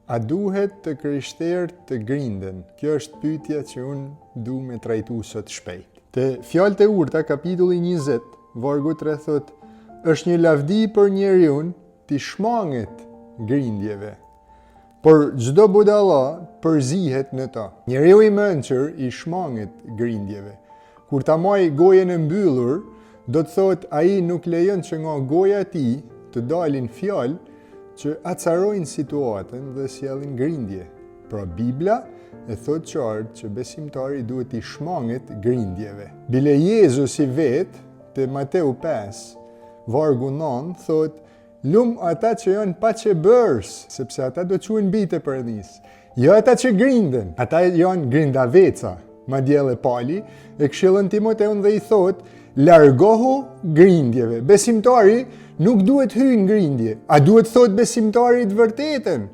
A duhet të krishterët të grinden? Kjo është pyetja që unë du me trajtu sot shpejt. Te Fjalët e Urta, kapitulli 20, vargu 3 thotë, është një lavdi për njeriun t'i shmanget grindjeve, por çdo budalla përzihet në to. Njeriu i mençur i shmanget grindjeve. Kur ta majë gojën e mbyllur, do të thotë ai nuk lejon që nga goja e tij të dalin fjalë që acarojnë situatën dhe sjellin grindje. Pra Bibla e thotë qartë që besimtari duhet t'i shmanget grindjeve. Bile Jezusi vetë te Mateu 5, vargu 9, thotë Lum ata që janë paqebërës, sepse ata do quhen bijtë e Perëndisë. Jo ata që grinden, ata janë grindaveca. Madje edhe Pali e këshillon Timoteun dhe i thotë, largohu grindjeve. Besimtari nuk duhet hyjë në grindje. A duhet thotë besimtari të vërtetën?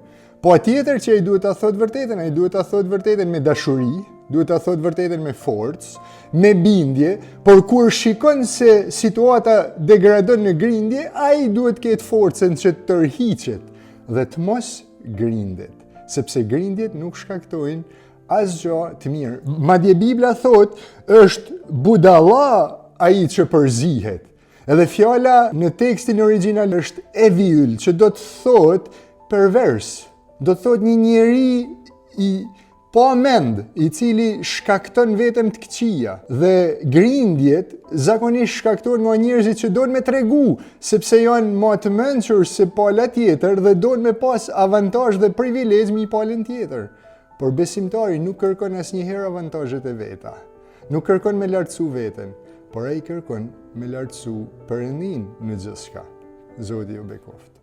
Patjetër që ai duhet ta thotë vërtetën, ai duhet ta thotë vërtetën me dashuri, duhet ta thotë vërtetën me forcë, me bindje, por kur shikon se situata degradon në grindje, ai duhet të ketë forcën që të tërhiqet dhe të mos grindet, sepse grindjet nuk shkaktojnë asgjë të mirë. Madje Bibla thotë, është budalla ai që përzihet. Edhe fjala në tekstin origjinal është eviul, që do të thotë pervers. Do të thotë një njeri i pa mend, i cili shkakton vetëm të këqija. Dhe grindjet zakonisht shkaktohen nga njerëzit që donë me tregu, sepse janë ma të mençur se pala tjetër dhe donë me pas avantazh dhe privilegj mi palën tjetër. Por besimtari nuk kërkon asnjëherë avantazhet e veta. Nuk kërkon me lartësu veten, por ai kërkon me lartësu Perëndinë në gjithçka. Zoti ju bekoftë.